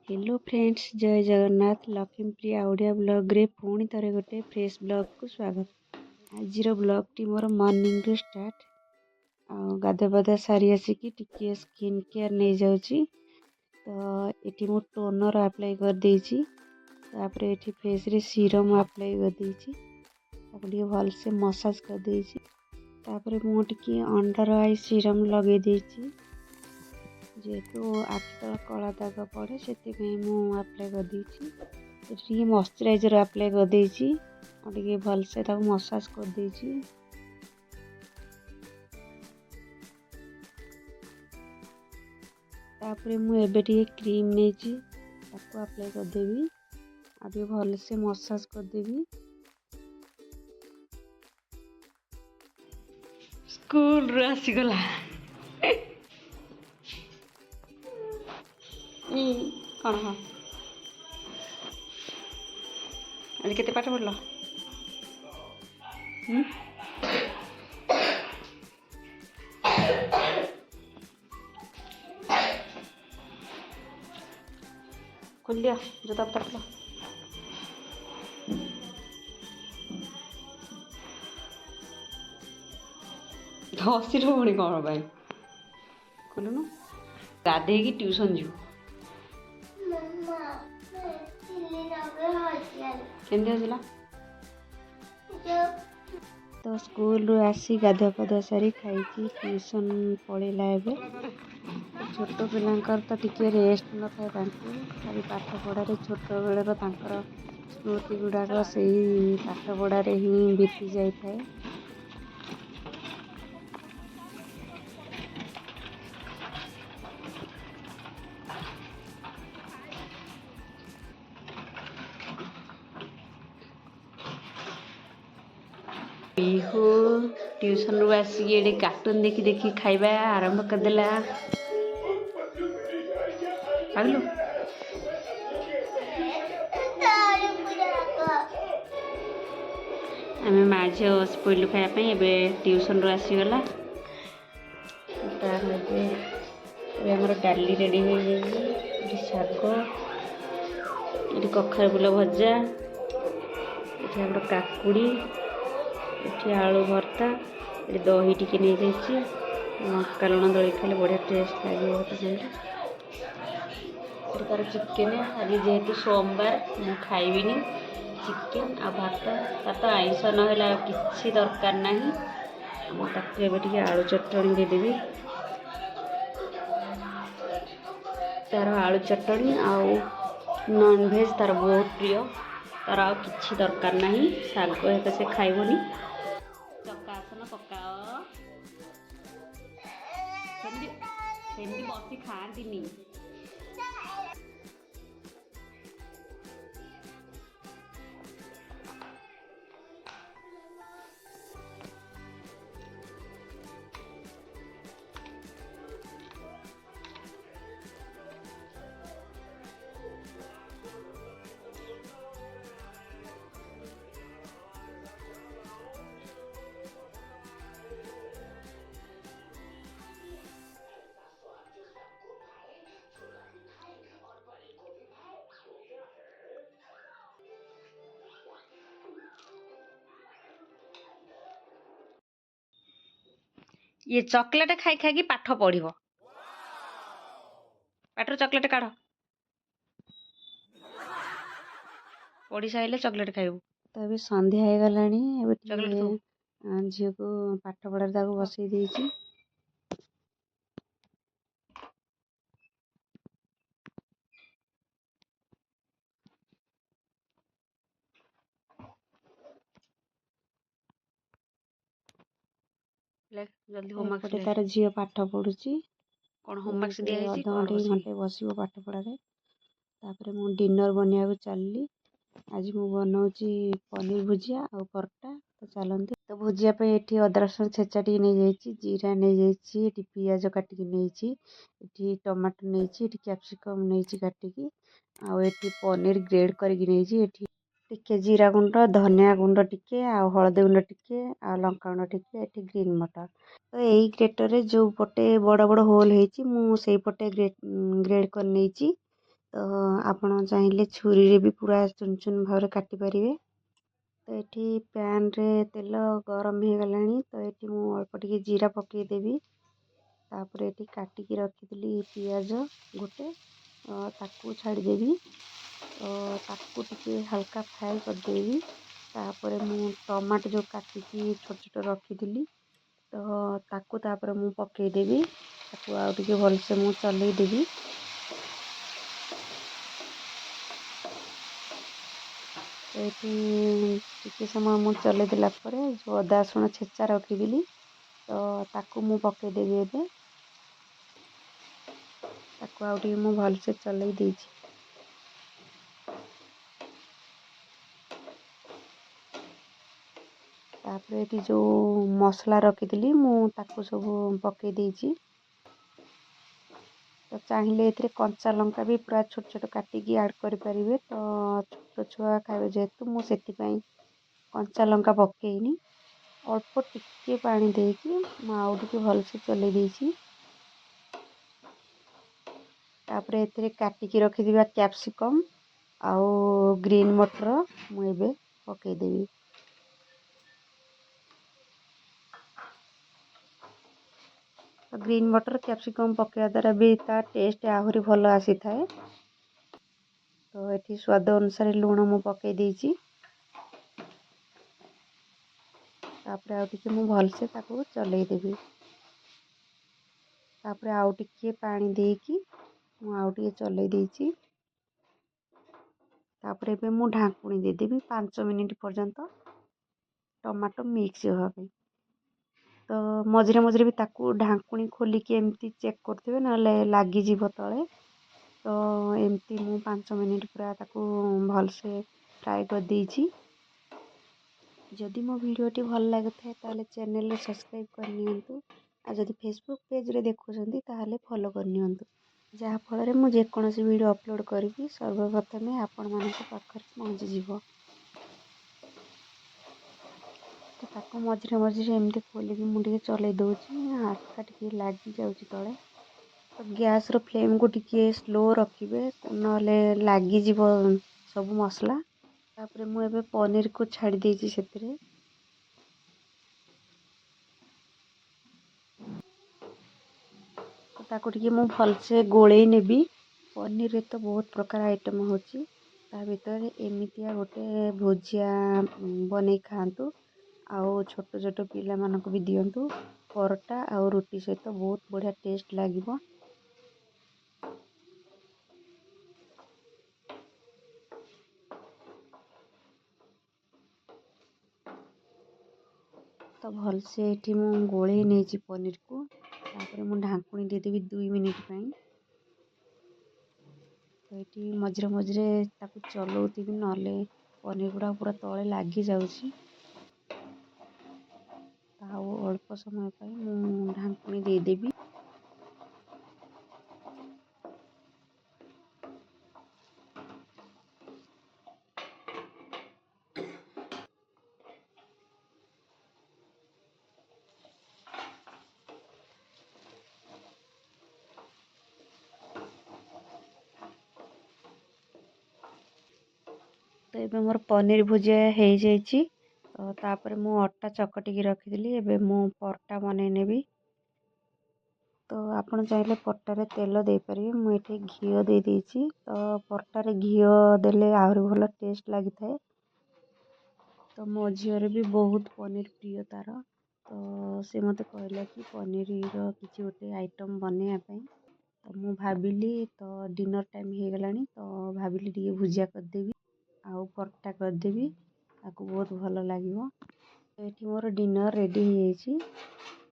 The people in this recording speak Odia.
ହ୍ୟାଲୋ ଫ୍ରେଣ୍ଡସ୍, ଜୟ ଜଗନ୍ନାଥ। ଲକ୍ଷ୍ମୀପ୍ରିୟା ଓଡ଼ିଆ ବ୍ଲଗ୍ରେ ପୁଣି ଥରେ ଗୋଟେ ଫ୍ରେଶ୍ ବ୍ଲଗ୍କୁ ସ୍ୱାଗତ। ଆଜିର ବ୍ଲଗ୍ଟି ମୋର ମର୍ଣ୍ଣିଂରୁ ଷ୍ଟାର୍ଟ। ଆଉ ଗାଧୁଆ ପାଧୁଆ ସାରି ଆସିକି ଟିକିଏ ସ୍କିନ୍ କେୟାର୍ ନେଇଯାଉଛି। ତ ଏଠି ମୁଁ ଟୋନର୍ ଆପ୍ଲାଏ କରିଦେଇଛି। ତାପରେ ଏଠି ଫେସ୍ରେ ସିରମ୍ ଆପ୍ଲାଏ କରିଦେଇଛି। ତାକୁ ଟିକେ ଭଲସେ ମସାଜ କରିଦେଇଛି। ତାପରେ ମୁଁ ଟିକିଏ ଅଣ୍ଡର I serum ଲଗେଇ ଦେଇଛି। ଯେହେତୁ ଆଖି ତଳ କଳା ଦାଗ ପଡ଼େ, ସେଥିପାଇଁ ମୁଁ ଆପ୍ଲାଏ କରିଦେଇଛି। ଏଠି ଟିକେ ମଶ୍ଚରାଇଜର୍ ଆପ୍ଲାଏ କରିଦେଇଛି ଆଉ ଟିକେ ଭଲସେ ତାକୁ ମସାଜ କରିଦେଇଛି। ତାପରେ ମୁଁ ଏବେ ଟିକେ କ୍ରିମ୍ ନେଇଛି, ତାକୁ ଆପ୍ଲାଏ କରିଦେବି ଆଉ ଟିକେ ଭଲସେ ମସାଜ କରିଦେବି। ସ୍କୁଲରୁ ଆସିଗଲା। କ'ଣ? ହଁ, ଆଜି କେତେ ପାଠ ପଢ଼ିଲ? ହୁଁ ଖୋଲିଦିଅ ଜୋତା ପତ୍ର ଖୋଲ। ହସିଲୁ ପୁଣି କ'ଣ ପାଇଁ? ଖୋଲୁନୁ, ଗାଧେଇକି ଟ୍ୟୁସନ୍ ଯିବୁ। ମାମା, ଚିଲି ଲଗେଇ ହଜିଗଲା। କେମିତି ହଜିଲା? ଯୋଉ ତ ସ୍କୁଲରୁ ଆସି ଗାଧୁଆ ପାଧୁଆ ସାରି ଖାଇକି ଟ୍ୟୁସନ୍ ପଳେଇଲା। ଏବେ ଛୋଟ ପିଲାଙ୍କର ତ ଟିକେ ରେଷ୍ଟ ନଥାଏ। ତାଙ୍କୁ ଖାଲି ପାଠ ପଢ଼ାରେ ଛୋଟବେଳର ତାଙ୍କର ସ୍ମୃତି ଗୁଡ଼ାକ ସେଇ ପାଠ ପଢ଼ାରେ ହିଁ ବିତି ଯାଇଥାଏ। ପିହୁ ଟ୍ୟୁସନରୁ ଆସିକି ଏଠି କାର୍ଟୁନ୍ ଦେଖି ଦେଖି ଖାଇବା ଆରମ୍ଭ କରିଦେଲା। ପାଗଲୁ। ତାର ପୁରାକ ଆମେ ମା ଝିଅ ବସି ପଡ଼ିଲୁ ଖାଇବା ପାଇଁ। ଏବେ ଟ୍ୟୁସନରୁ ଆସିଗଲା ତାର। ଏବେ ଆମର ଡାଲି ରେଡ଼ି ହେଇଯାଇଛି। ଏଠି ଶାଗ, ଏଠି କଖାରୁ ଫୁଲ ଭଜା, ଏଠି ଆମର କାକୁଡ଼ି, ଏଠି ଆଳୁ ଭର୍ତ୍ତା, ଏଠି ଦହି ଟିକେ ନେଇଯାଇଛି। ଲଙ୍କା ଲୁଣ ଦଳି ଖାଇଲେ ବଢ଼ିଆ ଟେଷ୍ଟ ଲାଗିବ ଭାତ ସାଙ୍ଗରେ। ଏଠି ତାର ଚିକେନ୍। ଆଜି ଯେହେତୁ ସୋମବାର, ମୁଁ ଖାଇବିନି। ଚିକେନ୍ ଆଉ ଭାତ। ତାର ତ ଆଇଁଷ ନହେଲେ ଆଉ କିଛି ଦରକାର ନାହିଁ। ମୁଁ ତାକୁ ଏବେ ଟିକେ ଆଳୁ ଚଟଣି ଦେଇଦେବି। ତାର ଆଳୁ ଚଟଣି ଆଉ ନନଭେଜ୍ ତାର ବହୁତ ପ୍ରିୟ। ତାର ଆଉ କିଛି ଦରକାର ନାହିଁ। ଶାଗ ହେକା ସେ ଖାଇବନି। ଚକାଆସନ ପକାଅ। ସେମିତି ସେମିତି ବସି ଖାଆନ୍ତିନି। ଇଏ ଚକୋଲେଟ୍ ଖାଇ ଖାଇକି ପାଠ ପଢ଼ିବ। ପାଟିରୁ ଚକୋଲେଟ୍ କାଢ଼। ପଢ଼ି ସାରିଲେ ଚକୋଲେଟ୍ ଖାଇବୁ। ତ ଏବେ ସନ୍ଧ୍ୟା ହେଇଗଲାଣି। ଏବେ ଚକୋଲେଟ୍ ଟିକେ ଥୋ। ଝିଅକୁ ପାଠ ପଢ଼ାରେ ତାକୁ ବସେଇ ଦେଇଛି। ଲେଖ ଜଲ୍ଦି, ହୋମୱାର୍କ ଏପଟେ ଲେଖ। ତାର ଝିଅ ପାଠ ପଢ଼ୁଛି। କ'ଣ ହୋମୱାର୍କ ସେ ଦିଆହେଇଛି କର ଅଧଘଣ୍ଟେ କି ବସିକି। ଘଣ୍ଟେ ବସିବ ପାଠ ପଢ଼ାରେ। ତାପରେ ମୁଁ ଡିନର୍ ବନେଇବାକୁ ଚାଲିଲି। ଆଜି ମୁଁ ବନଉଛି ପନିର ଭୁଜିଆ ଆଉ ପରଟା। ତ ଚାଲନ୍ତୁ। ତ ଭୁଜିଆ ପାଇଁ ଏଠି ଅଦା ରସୁଣ ଛେଚା ଟିକେ ନେଇଯାଇଛି, ଜିରା ନେଇଯାଇଛି, ଏଠି ପିଆଜ କାଟିକି ନେଇଛି, ଏଠି ଟମାଟୋ ନେଇଛି, ଏଠି କ୍ୟାପ୍ସିକମ୍ ନେଇଛି କାଟିକି, ଆଉ ଏଠି ପନିର ଗ୍ରେଡ଼ କରିକି ନେଇଛି। ଏଠି ଟିକେ ଜିରା ଗୁଣ୍ଡ, ଧନିଆ ଗୁଣ୍ଡ ଟିକେ, ଆଉ ହଳଦୀ ଗୁଣ୍ଡ ଟିକେ, ଆଉ ଲଙ୍କା ଗୁଣ୍ଡ ଟିକେ, ଏଠି ଗ୍ରୀନ୍ ମଟର। ତ ଏଇ ଗ୍ରେଟରରେ ଯେଉଁ ପଟେ ବଡ଼ ବଡ଼ ହୋଲ୍ ହେଇଛି, ମୁଁ ସେଇ ପଟେ ଗ୍ରେଡ଼ କରି ନେଇଛି। ତ ଆପଣ ଚାହିଁଲେ ଛୁରୀରେ ବି ପୁରା ଚୁନ ଚୁନ ଭାବରେ କାଟିପାରିବେ। ତ ଏଠି ପ୍ୟାନ୍ରେ ତେଲ ଗରମ ହେଇଗଲାଣି। ତ ଏଠି ମୁଁ ଅଳ୍ପ ଟିକେ ଜିରା ପକାଇଦେବି। ତାପରେ ଏଠି କାଟିକି ରଖିଥିଲି ପିଆଜ ଗୋଟେ, ତାକୁ ଛାଡ଼ିଦେବି। ତ ତାକୁ ଟିକେ ହାଲକା ଫ୍ରାଏ କରିଦେବି। ତାପରେ ମୁଁ ଟମାଟୋ ଯେଉଁ କାଟିକି ଛୋଟ ଛୋଟ ରଖିଥିଲି, ତ ତାକୁ ତାପରେ ମୁଁ ପକାଇଦେବି। ତାକୁ ଆଉ ଟିକେ ଭଲସେ ମୁଁ ଚଲେଇଦେବି। ତ ଏଠି ଟିକେ ସମୟ ମୁଁ ଚଲେଇ ଦେଲା ପରେ ଯେଉଁ ଅଦା ରସୁଣ ଛେଚା ରଖିଥିଲି, ତ ତାକୁ ମୁଁ ପକାଇଦେବି ଏବେ। ତାକୁ ଆଉ ଟିକେ ମୁଁ ଭଲସେ ଚଲେଇ ଦେଇଛି। ତାପରେ ଏଠି ଯେଉଁ ମସଲା ରଖିଥିଲି, ମୁଁ ତାକୁ ସବୁ ପକାଇ ଦେଇଛି। ତ ଚାହିଁଲେ ଏଥିରେ କଞ୍ଚା ଲଙ୍କା ବି ପୁରା ଛୋଟ ଛୋଟ କାଟିକି ଆଡ଼୍ କରିପାରିବେ। ତ ଛୋଟ ଛୁଆ ଖାଇବେ ଯେହେତୁ, ମୁଁ ସେଥିପାଇଁ କଞ୍ଚା ଲଙ୍କା ପକାଇନି। ଅଳ୍ପ ଟିକେ ପାଣି ଦେଇକି ମୁଁ ଆଉ ଟିକେ ଭଲସେ ଚଲେଇ ଦେଇଛି। ତାପରେ ଏଥିରେ କାଟିକି ରଖିଥିବା କ୍ୟାପ୍ସିକମ୍ ଆଉ ଗ୍ରୀନ୍ ମଟର ମୁଁ ଏବେ ପକାଇଦେବି। ତ ଗ୍ରୀନ୍ ମଟର କ୍ୟାପ୍ସିକମ୍ ପକାଇବା ଦ୍ୱାରା ବି ତା ଟେଷ୍ଟ ଆହୁରି ଭଲ ଆସିଥାଏ। ତ ଏଠି ସ୍ୱାଦ ଅନୁସାରେ ଲୁଣ ମୁଁ ପକାଇ ଦେଇଛି। ତାପରେ ଆଉ ଟିକେ ମୁଁ ଭଲସେ ତାକୁ ଚଲେଇଦେବି। ତାପରେ ଆଉ ଟିକିଏ ପାଣି ଦେଇକି ମୁଁ ଆଉ ଟିକେ ଚଲେଇ ଦେଇଛି। ତାପରେ ଏବେ ମୁଁ ଢାଙ୍କୁଣୀ ଦେଇଦେବି 5 ମିନିଟ୍ ପର୍ଯ୍ୟନ୍ତ ଟମାଟୋ ମିକ୍ସ ହେବା ପାଇଁ। ତ ମଝିରେ ମଝିରେ ବି ତାକୁ ଢାଙ୍କୁଣୀ ଖୋଲିକି ଏମିତି ଚେକ୍ କରୁଥିବେ, ନହେଲେ ଲାଗିଯିବ ତଳେ। ତ ଏମିତି ମୁଁ 5 ମିନିଟ୍ ପୁରା ତାକୁ ଭଲସେ ଫ୍ରାଏ କରିଦେଇଛି। ଯଦି ମୋ ଭିଡ଼ିଓଟି ଭଲ ଲାଗୁଥାଏ, ତାହେଲେ ଚ୍ୟାନେଲରେ ସବସ୍କ୍ରାଇବ୍ କରିନିଅନ୍ତୁ, ଆଉ ଯଦି ଫେସବୁକ୍ ପେଜ୍ରେ ଦେଖୁଛନ୍ତି, ତାହେଲେ ଫଲୋ କରିନିଅନ୍ତୁ, ଯାହାଫଳରେ ମୁଁ ଯେକୌଣସି ଭିଡ଼ିଓ ଅପଲୋଡ଼ କରିବି, ସର୍ବପ୍ରଥମେ ଆପଣମାନଙ୍କ ପାଖରେ ପହଞ୍ଚିଯିବ। ତ ତାକୁ ମଝିରେ ମଝିରେ ଏମିତି ଖୋଲିକି ମୁଁ ଟିକେ ଚଲେଇ ଦେଉଛି। ହାଲକା ଟିକେ ଲାଗିଯାଉଛି ତଳେ। ତ ଗ୍ୟାସ୍ର ଫ୍ଲେମ୍କୁ ଟିକିଏ ସ୍ଲୋ ରଖିବେ, ନହେଲେ ଲାଗିଯିବ ସବୁ ମସଲା। ତାପରେ ମୁଁ ଏବେ ପନିରକୁ ଛାଡ଼ି ଦେଇଛି ସେଥିରେ। ତ ତାକୁ ଟିକେ ମୁଁ ଭଲସେ ଗୋଳେଇ ନେବି। ପନିରରେ ତ ବହୁତ ପ୍ରକାର ଆଇଟମ୍ ହେଉଛି, ତା ଭିତରେ ଏମିତିଆ ଗୋଟେ ଭୁଜିଆ ବନେଇ ଖାଆନ୍ତୁ ଆଉ ଛୋଟ ଛୋଟ ପିଲାମାନଙ୍କୁ ବି ଦିଅନ୍ତୁ। ପରଟା ଆଉ ରୁଟି ସହିତ ବହୁତ ବଢ଼ିଆ ଟେଷ୍ଟ ଲାଗିବ। ତ ଭଲସେ ଏଠି ମୁଁ ଗୋଳେଇ ନେଇଛି ପନିରକୁ। ତାପରେ ମୁଁ ଢାଙ୍କୁଣୀ ଦେଇଦେବି 2 ମିନିଟ୍ ପାଇଁ। ତ ଏଠି ମଝିରେ ମଝିରେ ତାକୁ ଚଲଉଥିବି, ନହେଲେ ପନିର ଗୁଡ଼ାକ ପୁରା ତଳେ ଲାଗିଯାଉଛି। ଆଉ ଅଳ୍ପ ସମୟ ପାଇଁ ମୁଁ ଢାଙ୍କୁଣୀ ଦେଇଦେବି। ତ ଏବେ ମୋର ପନିର ଭୁଜିଆ ହେଇଯାଇଛି। ତ ତାପରେ ମୁଁ ଅଟା ଚକଟିକି ରଖିଥିଲି, ଏବେ ମୁଁ ପରଟା ବନେଇ ନେବି। ତ ଆପଣ ଚାହିଁଲେ ପରଟାରେ ତେଲ ଦେଇପାରିବେ, ମୁଁ ଏଠି ଘିଅ ଦେଇଦେଇଛି। ତ ପରଟାରେ ଘିଅ ଦେଲେ ଆହୁରି ଭଲ ଟେଷ୍ଟ ଲାଗିଥାଏ। ତ ମୋ ଝିଅର ବି ବହୁତ ପନିର ପ୍ରିୟ ତା'ର। ତ ସେ ମୋତେ କହିଲା କି ପନିରର କିଛି ଗୋଟେ ଆଇଟମ୍ ବନେଇବା ପାଇଁ। ତ ମୁଁ ଭାବିଲି, ତ ଡିନର୍ ଟାଇମ୍ ହେଇଗଲାଣି, ତ ଭାବିଲି ଟିକେ ଭୁଜିଆ କରିଦେବି ଆଉ ପରଟା କରିଦେବି, ତାକୁ ବହୁତ ଭଲ ଲାଗିବ। ତ ଏଠି ମୋର ଡିନର୍ ରେଡ଼ି ହେଇଯାଇଛି।